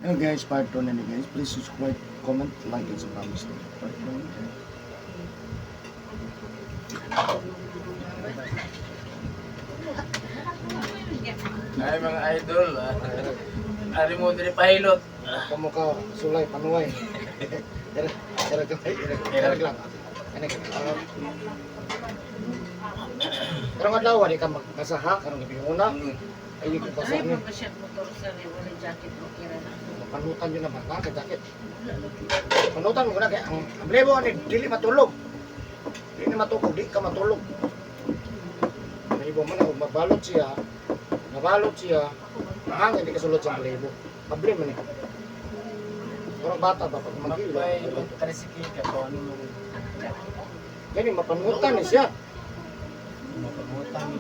Hello guys, part 2 na ni guys. Please subscribe, comment, like, and subscribe. Part 2 na guys. Ay, mga idol. Ari mo diri pilot. Kamukha, sulay, panuway. Era, era, era, era lang. Ano ka? Karong adlaw di ka magbasaha karong gabi una. Ay di ko basa Ay, ni. pa siya motor sa wala jacket, okay ra na. Panutan yun na ba ka jacket. Panutan mo na kay ang blebo ani dili matulog. Dili na matulog, di ka matulog. Blebo man og mabalot siya. Nabalot siya. Hangin di ka sulod sa blebo. Abli man ni. Murag bata ba pag maghilo. May tricycle ka ko ano mo. Gani mapanutan ni siya. Mapagutang.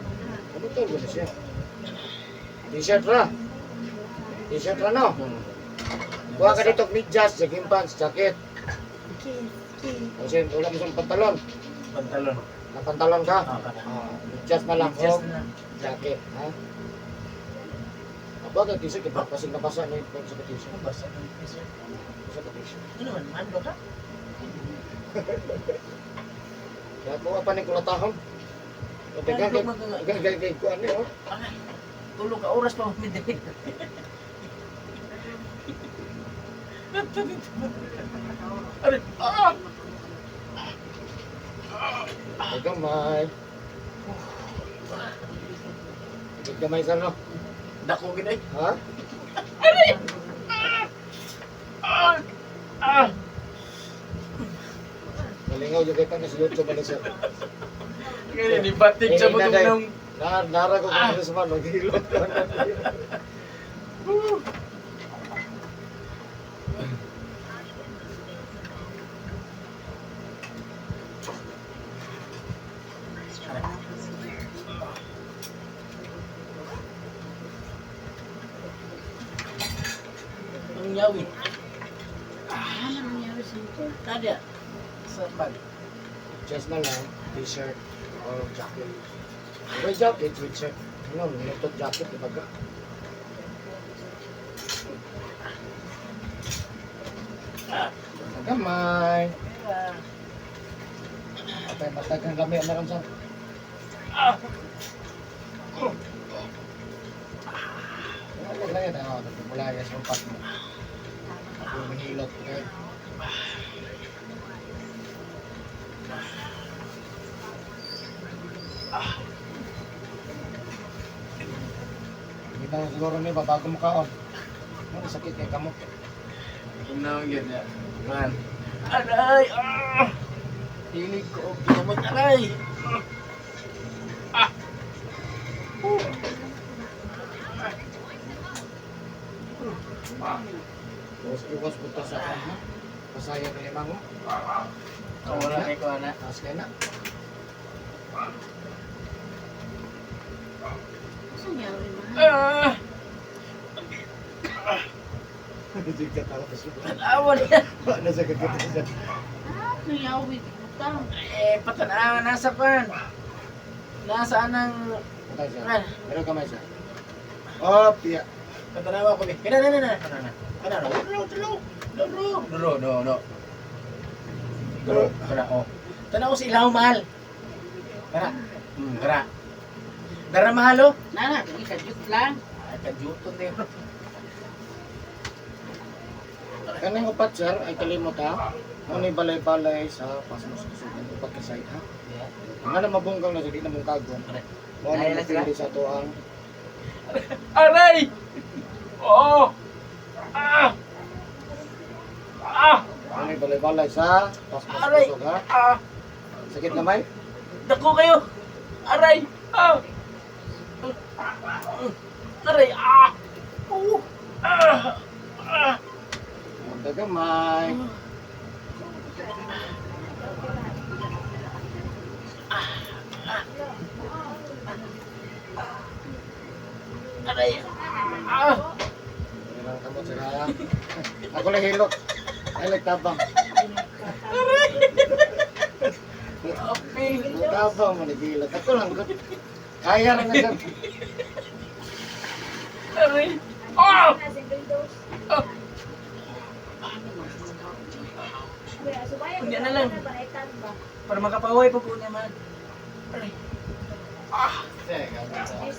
Panutan ko ni siya. T-shirt ra. T-shirt ra no. Kuha ka dito og medyas, jogging pants, jacket. Kasi wala mo sa pantalon. Pantalon. Na pantalon ka. Ah, kana. Ah, medyas na lang Just og na. jacket, ha? Aba ka t-shirt, kaya pasig na basa ni pag sa t-shirt. Ano ba sa t-shirt? Sa t-shirt. Ano man mando ka? Kaya kuha pa ni kulatahon. O daghang kay daghang kay kay kuan ni oh. Ay, tulog ka oras pa mo diri. Aray, ah! Ay gamay. Ay, gamay sa no. Dako gid ay. Ha? Ah! Ah! Malingaw yung kay pa sa YouTube ani sir. Ngani ni batik sa Eh, butong naday. nang Nara ko kung sa man maghilot ka na. Ang yawi. Ano nangyari sa motor? Kada sa bag. Just na lang, t-shirt or jacket. May jacket, sweatshirt. Ano, minutot jacket, di ba ka? Gamay. Atay, matagang lami ang meron sa. Wala lang yan, ah, nagmula yan sa umpat mo. Ako manghilot, okay? Hindi na siguro ni babago mo kaon. Ano sakit kay kamo? Inaw gyud ya. Man. Aray! Ah! Hilig ko og ginamot aray. Ah! Iwas iwas punta sa kan ha. Pasaya kay mango. Oh, wala kay ko ana. Taas kay na. Ano nangyari man? Ah! Hindi ka tawa sa Tanawa niya. Wala sa kakita siya. Ah, nangyari butang. Eh, patanawa nasa pan. Nasa anang Patay siya. Ah. Meron kamay siya. Oh, piya. Patanawa ko bi. Kana na na na. Kana na. Kana na. Dro dro. Dro dro no no. Dro kana oh. Tanaw sa ilaw mahal. Kana. Kana. Dara mahal oh. Nana, dili ka jut lang. Ay, kajuton din. Kaning upat sir ay kalimot ha. Mo balay-balay sa pasmos kusugan upat ka side ha. Nga na mabungkang na sa di na mong kagon. Mo na Dahil na sila? mapili sa tuang Aray! Oo! Ah! Ah! mo ni balay-balay sa pasmos Aray! kusog ha. Ah! Sakit gamay? Dako kayo! Aray! Ah! Aray! Ah! Oo! Ah! Ah! Magdagamay. Aray! Ah! Meron kamot sir ha. Ako lang hilot. Ay nagtabang. Apil! Nagtabang mo naghilot. Ako lang gud. Kaya ra na sir. Aray! Ah! Ah! lang. Para makapaway po po naman. Aray. Ah!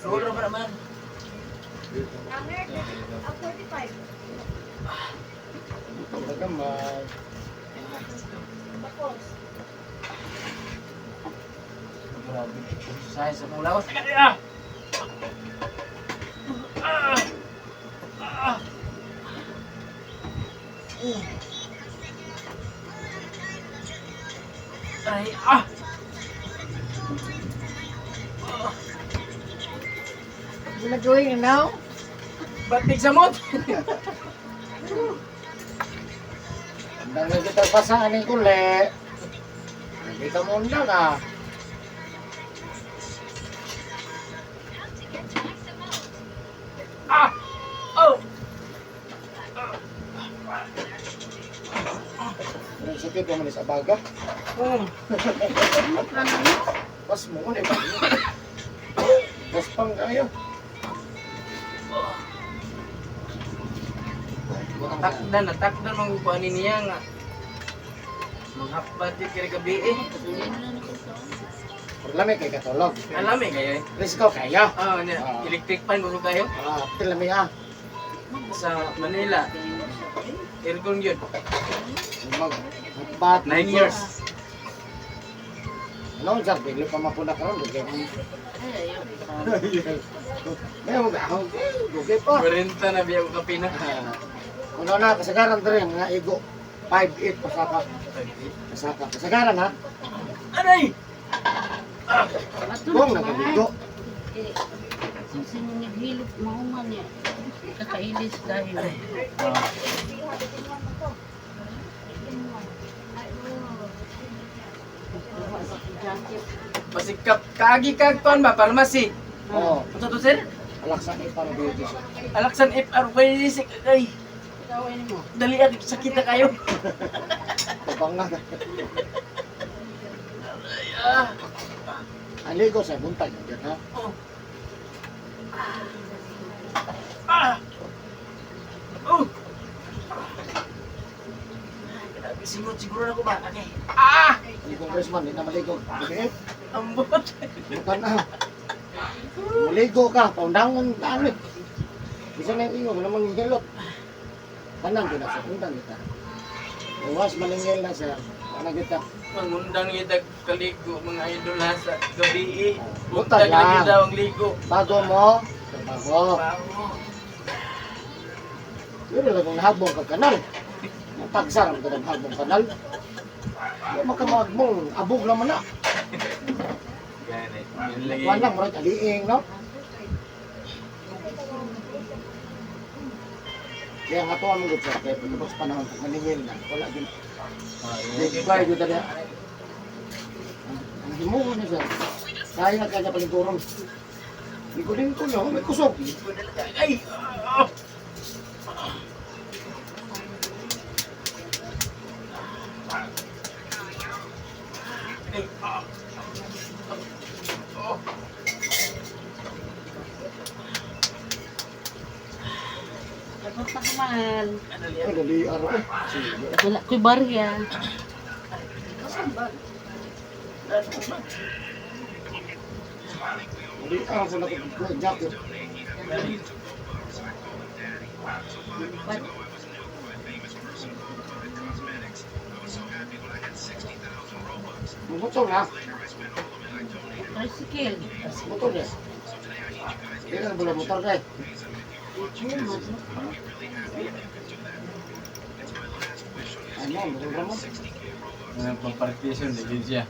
Roll ra ba naman? Gamay. Grabe. Exercise sa mong lawas. Ah! Ah! Ah! Aray, ah! You doing now? Ba't samot? Ang dami kita pasaan ni kule. Hindi ka muna ka. Ah! Oh! Pero sakit mo man sa baga. Oh. Pas mo na eh. Pas pang kayo. Takdan, natakdan mga kuhanin niya nga. Maghapbat yung kiri gabi eh. Pero kay katulog. Alam eh kayo eh. Let's go kayo. Ah, niya. Ah. Electric fan gusto kayo? Ah, pilami ah. Sa Manila. Aircon yun. Mag bat 9 years. Ano sir, bigla pa mapuna karon dugay mo. Ay, ayaw. May mo gaho. Dugay pa. 40 na biya ko kape na. Ah. Kuno na kasagaran diri mga igo. 5'8 pasaka. Pasaka. Kasagaran ha. Aray! Kung nagaligo. Eh, Sinihilot mahuman niya. Kakailis dahil. Jacket. Pasikap, kaagi kag kuan ba, pharmacy. Oh, Ano to sir? alaksan eh para beauty siya. Alaksan FR Basic. Ay, Tawin mo. dali at sakit na kayo. Tabanga. Ah. Ang ligo sa buntag yun ha. Oh. Ah! Oh! Grabe, singot siguro na ko ba? Okay. Ah! Hindi congressman, hindi na maligo. Okay? Ambot. Bukan na. Maligo ka, paundangon ka ano eh. Bisa na yung ingo, wala mang hilot. Tanan ko na sa undang kita. Uwas malingil na sir. Ano kita? Mangundang kita kaligo mga idol ha sa gabi eh. Buntag Buntag lagi lang. daw ang ligo. Bago mo, trabaho. Bago. Pero lang kung habong ka kanal. Tagsar ang kanang habong kanal. Di makamagbong, abog naman na. Gani. Yun lagi. Kuan lang, murag aliing, no? Kaya nga to ang good sir, kaya pagkabos panahon, pag maningil na, wala din. Ah, yun. Di ba yun dali? Ang himuon niya sir. Kaya na kanya palingkurong. Hindi ko din ko no, may kusog. Ay! Ah! Ay! Ah! Oh! Dapat pa mahal. Ano liya? Ay, dali, araw eh. Sige. Wala ko'y barya. Dali, araw ko na ko jacket. But, Motor na. tricycle. Motor na. Hindi na bula motor na eh. Ano, motor mo? Ano pang partition, di siya.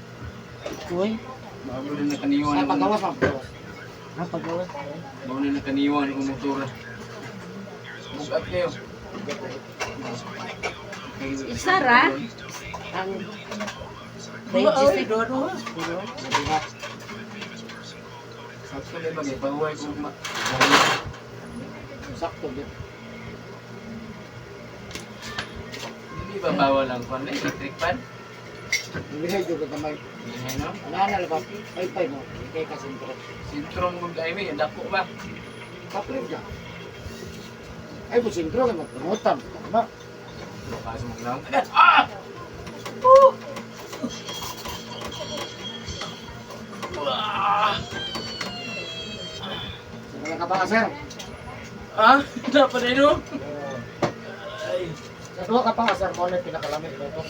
Uy. Bago na nakaniwan Sa ako. pagawas, pagawas. Ah, pagawas. Bago na nakaniwan ako motor. Bukat kayo. Isa ra? Ang Ay, duha-duha. diba? Sakto na bagay, pahuway ko ma... Sakto din. Hindi ba bawal ang kwan na electric fan? Hindi juga gamay. Hindi no? Ano na ba? Pay-pay mo. Kay ka sentro. Sintro mo kay mi, dako ba? Kaplit ka. Ay, bu sentro kay magpromotan. Tama. Baka sa mga lang. Ah! Oh! Sige ka pa, sir. Ah, dapat na no? Ay. Sa duha ka pa, sir, mo na pinakalamig ito.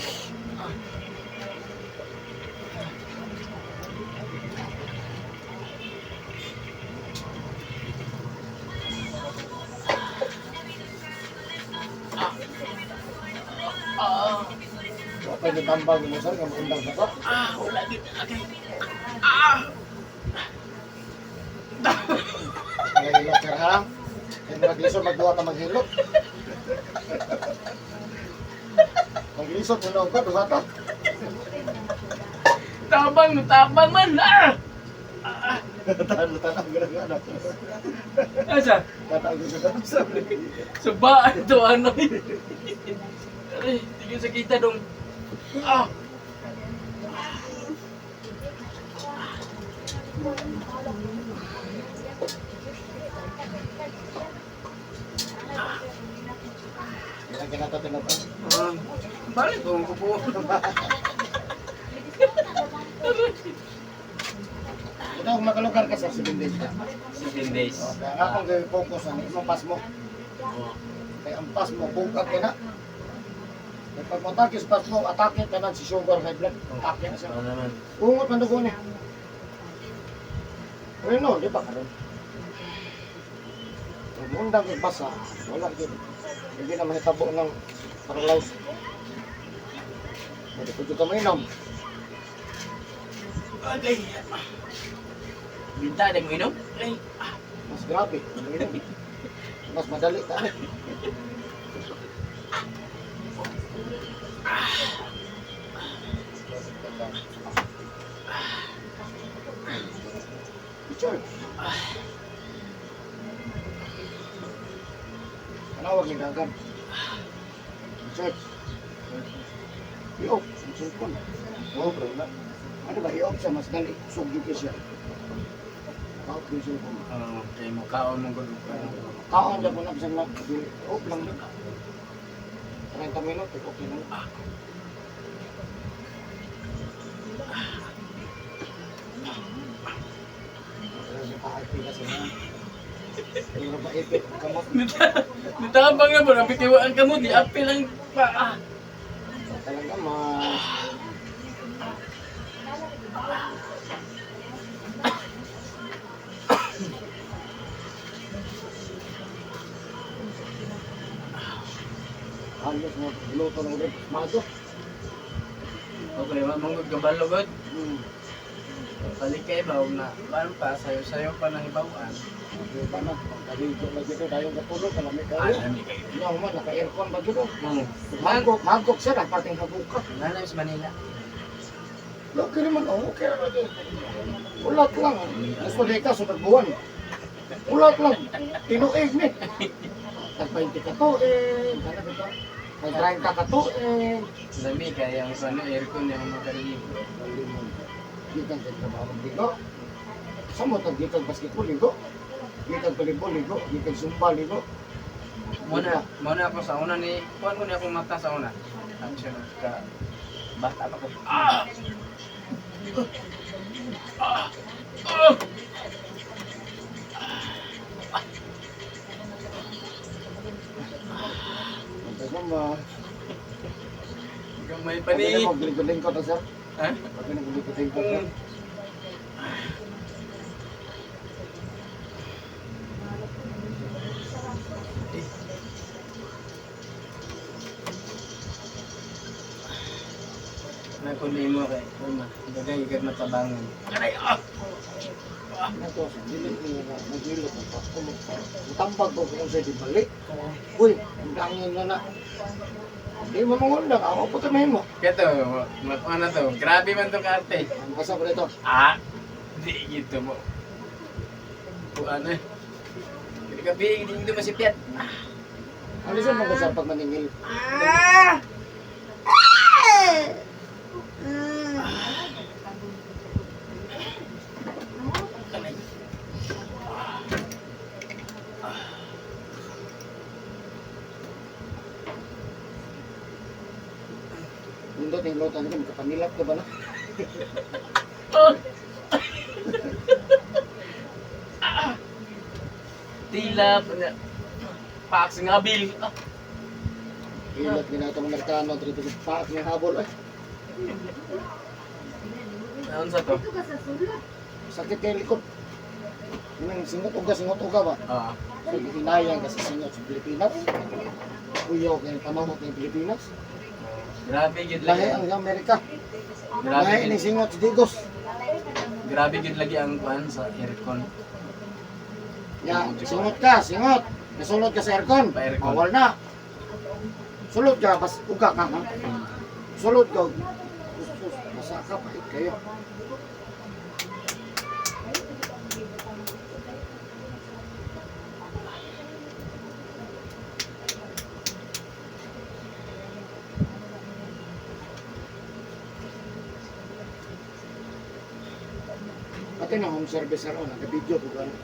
Ah, Wa pa ni tambang mo, sir, nga maundang sa ka. ah, wala gid. Okay. Ah! Nahilot, sir, ha? Kaya maglisod, magbuhat na maghilot. Maglisod, muna ka, duha ta. Tabang, tabang man. Ah! Talo, talo, gano'n, gano'n. Asa? Tatawag ko sa sir. Suba, ito ano. Aray, tingin sa kita dong. Ah! Yan ang kinatatinap. Ah, balik ko ko po. Ito, kung makalugar ka, sir, 7 days ka. 7 days. Okay, ang akong gawin focus ang imong pas mo. Kaya ang pas mo, bukag ka na. Kaya pag matake sa pas mo, atake ka na si sugar, high blood. Atake na siya. Ano naman? Ungot man dugo niya. Pero no, di ba karon? Kung undang yung basa, wala yun. Hindi na mahitabo ng paralyze. Hindi ko ka mainom. Okay. Binta, ada mo inom? Ay. Mas grabe, mainom. Mas madali tayo. Picture. Panawag ni Dagan. Church. I-off ang cellphone. Oh, bro na. Ano ba, i-off siya, mas dali. Kusog yun siya. Off yung cellphone. Oh, kay mo kaon mo gud. Kaon na po na bisan na. Off lang yun. 30 minutos, okay na. Pero ba ipit kamot? Nitabang na bro, bitiwaan ka mo, di apil ang pa. Ah. Talaga mas halos mo luto ng ulit mago. Okay, wa mong gabalo gud. Balik kay ba na paano pa sayo-sayo pa nang hibawan. Di ba na pagkaligo lagi ko tayo katulog kalami kayo. Lami kayo. No man naka-aircon ba gyud? Hmm. Hagok, hagok sir, ang parting haguka. Nanay sa Manila. Okay naman, oh, okay ra lagi. Ulat lang. Gusto di ka sunod buwan. Ulat lang. Tinuig ni. Tag 20 ka tuig, ano ba ito? Tag 30 ka tuig. Lami kay ang sa aircon yang makarinig. Gikan sa trabaho ligo. Sa mo tag gikan basketball ligo. Gikan volleyball ligo, gikan zumba ligo. Muna, muna ako sa una ni, kuan ko ni akong mata sa una. Action ka bata pa ko. Ah! Ah! Ah! Magdagam ba? Gamay pa Pwede ni. na maglingkod-lingkod na sir. Ha? Pwede na maglingkod-lingkod sir. Nakundi mo kay Uma. Bagay ikad matabangan. Aray ah! Nato sa dili ni na naghilot ang pagkulog. Tambag ko kung sa di balik. Uy, ang dangin na na. Di mo mangundang, ako po kami mo. Kato, makuha na to. Grabe man to karte. Ang basa pa dito. Ah! Di gitu mo. Kuan eh. Kaya gabi, hindi mo masipyat. Ano siya mga sa pagmaningil? Ah! Nindot yung lota nito, magkapanilap ka ba na? Oh. Tila paak sa ngabil. Ah. Hilot ni nato mga Amerikano, dito sa paak ni habol. Ay, Ano sa to? sakit kay likod. Yun ang singot uga ba? Ah. So, hinayang kasi singot sa Pilipinas. Kuyaw kay panahon ng Pilipinas. Grabe gyud Lahi lagi. ang Amerika. Grabe Lahi gyud. ni singot sa Digos. Grabe gyud lagi ang kuan sa aircon. Ya, singot ka, singot. Nasulod ka sa aircon. Pa-aircon. Bawal na. Sulod ka, bas uga ka ha. Sulod ka. Sus, basa ka, pait kayo. Pati na home service na ron, nag-video po ano.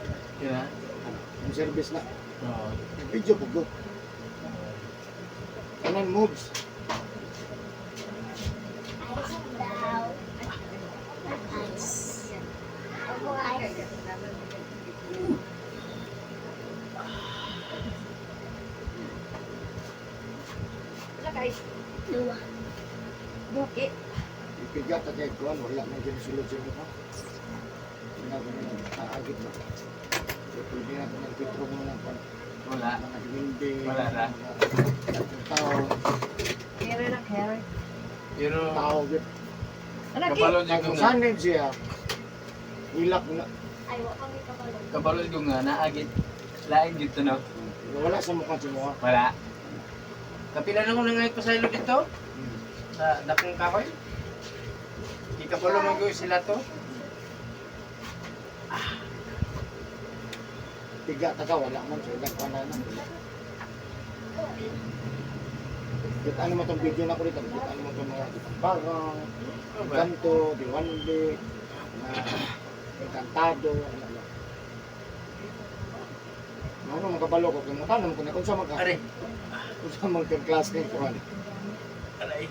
Yun na. Ano, home service na. Oo. Nag-video po go. Kanan moves. Dua. Buki. Ipigat at kay kuan, wala nang ginasulod sa inyo pa. Sinabi nila, aagit na. So, pwede na ito nag-withdraw mo ng kuan. Wala. Mga hindi, Wala na. mga tao, Kere na kere. Pero tao, git. Ano ki? kabalo jud ko Kung nga. sanib siya, ilak na. Kabalo jud ko nga naagit. Lain gyud to no. Wala sa mukha si Moa. Wala. Kapila na ko nangayot pa sa ilo dito sa dakong kahoy. Ikabalo man ko sila to. Tiga ta ka, wala man. So, ilang kuan na na. Kita ano mo tong video na ko dito, kita ano mo tong mga barang, Ano ba? Kanto, Diwandi, na Encantado, ano ano. Ano mga kabalo ko kay mo tanong ko na unsa man ka? Are. Unsa man ka klase kay kuan? Aray.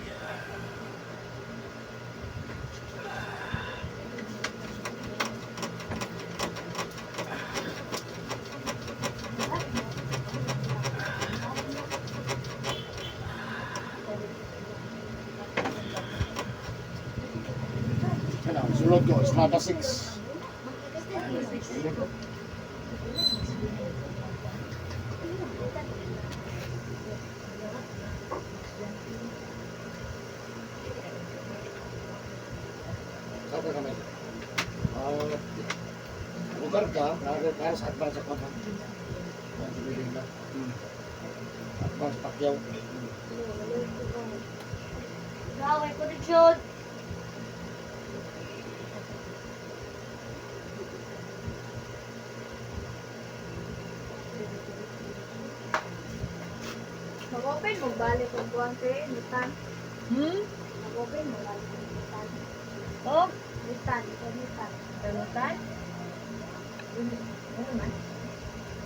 Ano, sulod ko Estrada 6. Saan ka kami? Ah, lugar ka, para para sa advance ako ha. Ang sabihin na. Advance Pacquiao. Gawin ko na Jod. Mag-open mo, balik kong kuwan kay Nitan. Hmm? Mag-open mo, balik kong Nitan. Oh, Nitan, ikaw Nitan. kanutan. Ano man?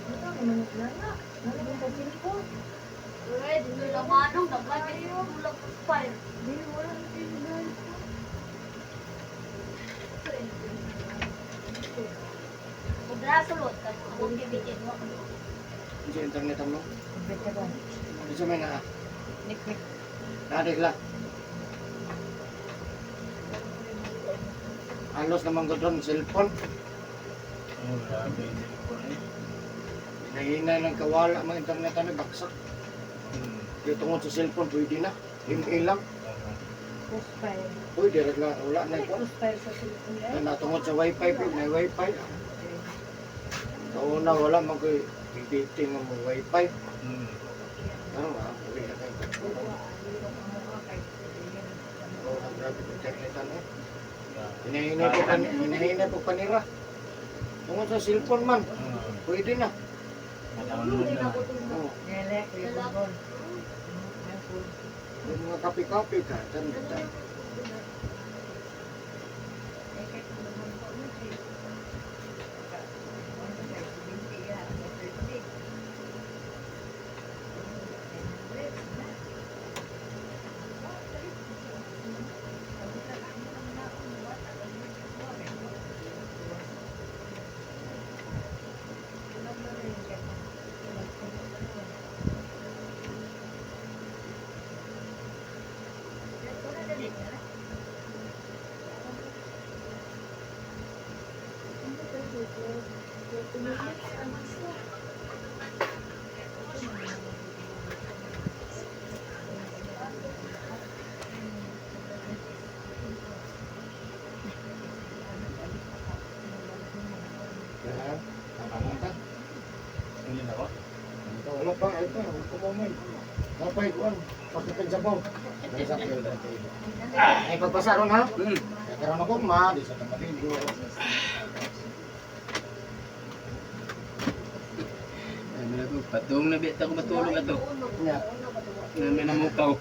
Ito, naman na na. Ano yung sa cellphone? Eh, di nila manong. Naglag yung ulang fire. Di, wala na kayo guys. Kung sulod ka, akong bibigyan mo. Sa internet mo. Bisa may na. Nik nik. Nadik lang. Halos naman ko doon, cellphone. Oh, grabe yung cellphone eh. Nahina ng kawala mga internet ano, baksak. Di tungod sa cellphone, pwede na. MA lang. Crossfire. Pwede rin lang. Wala na ito. Crossfire sa cellphone Na natungod sa wifi, pwede may wifi. Kauna, wala man ko'y BBT nga mo wifi. Ano ba? Pwede na kayo. Oo, oh, grabe internet ano. Hinahinay po panira. Tungod sa cellphone man, pwede na. Ma-download na. Oo. Yung mga kape-kape ka, tan tan. pa'y kuan. Pagkapin sa po. Ay, pagpasa ron ha. Kaya karon ako ma, di sa tamaligo. Ay, na ko, patong na bita ko matulog ato. Nya. Nami na mukaw.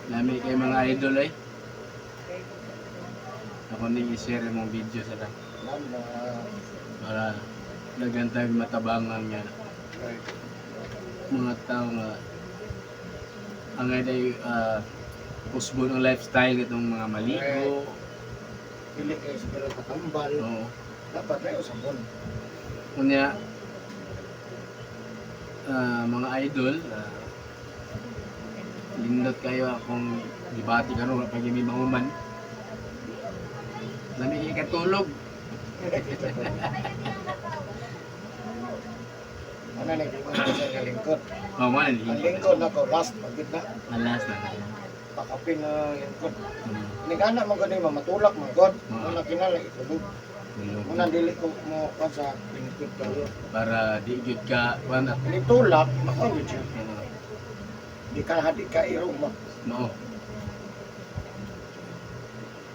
Nami kay mga idol ay. Ako ning i-share mong video sa lang Salamat. para daghan tayong matabangan nga Right. mga tao nga ang ay usbon ang lifestyle itong mga maligo. Dili kayo siguro katambal. Oo. Dapat tayo sabon. Unya mga idol, lindot kayo akong gibati karon wala pa gyud mi mahuman. Lami kay katulog. Ano na yung mga sa lingkod. Oh, man, Ang lingkod na ko, last, pagkit na. Alas na. Pakapin na lingkod. Nigana mo gani matulak mo god. Muna kinala itulog. Tulog. Muna dili ko mo kwan sa lingkod kayo. Para di gyud ka kuan at Ini tulak, makuan gyud siya. Di ka hadi ka irong mo. mao.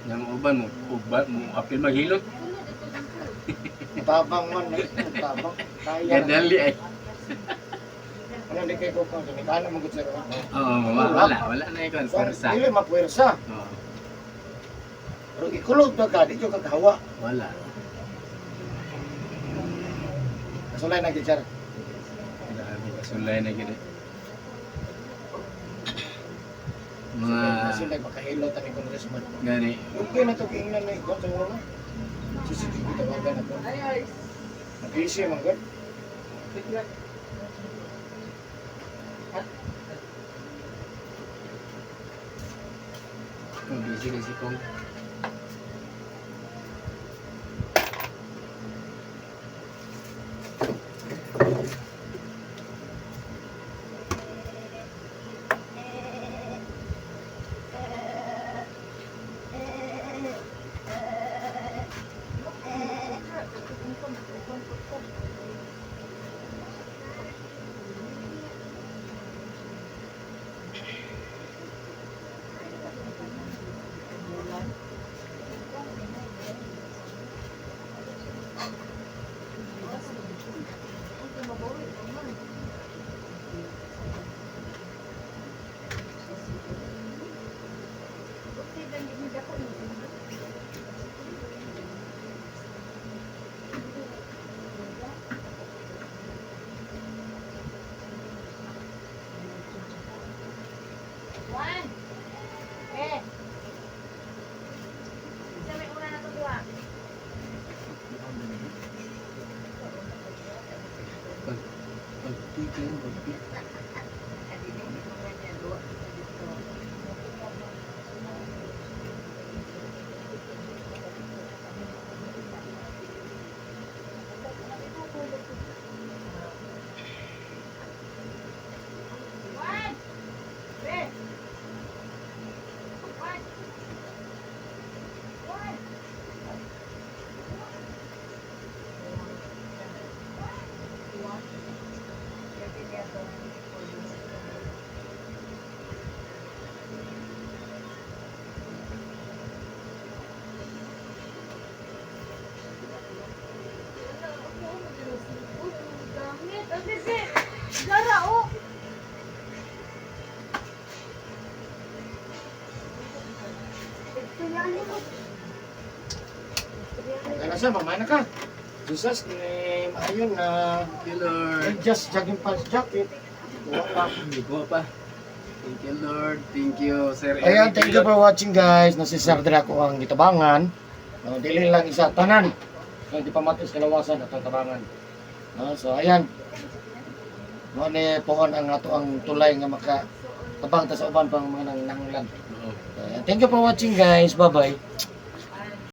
Yang uban mo uban mo apil maghilot. Tabang man eh, tabang. Kaya. Gadali ay. Ano di kay ko kwan nigana mo gud sir. Oo, wala wala na ikon So, pwersa. dili mapuwersa. Oo, Pero ikulog na ka, di jud ka kahawa. wala. Kasulay na gid sir. Grabe kasulay na gyud. Eh. Mga Kasulay makahilot ani congressman. gani Okay na to kiingnan na ikon sa una. CCTV tawagan ako. Nag-easy man god. Oh, busy kasi kong. One. Eh. Sa may una na to duha. Pagpigil, pagpigil. One. Eh. One. One. Gamit. Ang bebe. Gara, oh. Okay na siya, mamaya na ka. Jesus name, ayun na. Thank you, Lord. Just jogging pants jacket. Kuha pa. Hindi ko pa. Thank you, Lord. Thank you, Sir Ayan, Eric thank you for watching guys. Na si Sir Draco ang gitabangan. No, dili lang isa tanan. No, di pa matis kalawasan atong tabangan. No, so ayan. Mo ni pohon ang ato ang tulay nga maka tabang ta sa uban pang mga nang nanglan. Oo. Ayan, thank you for watching guys. Bye-bye.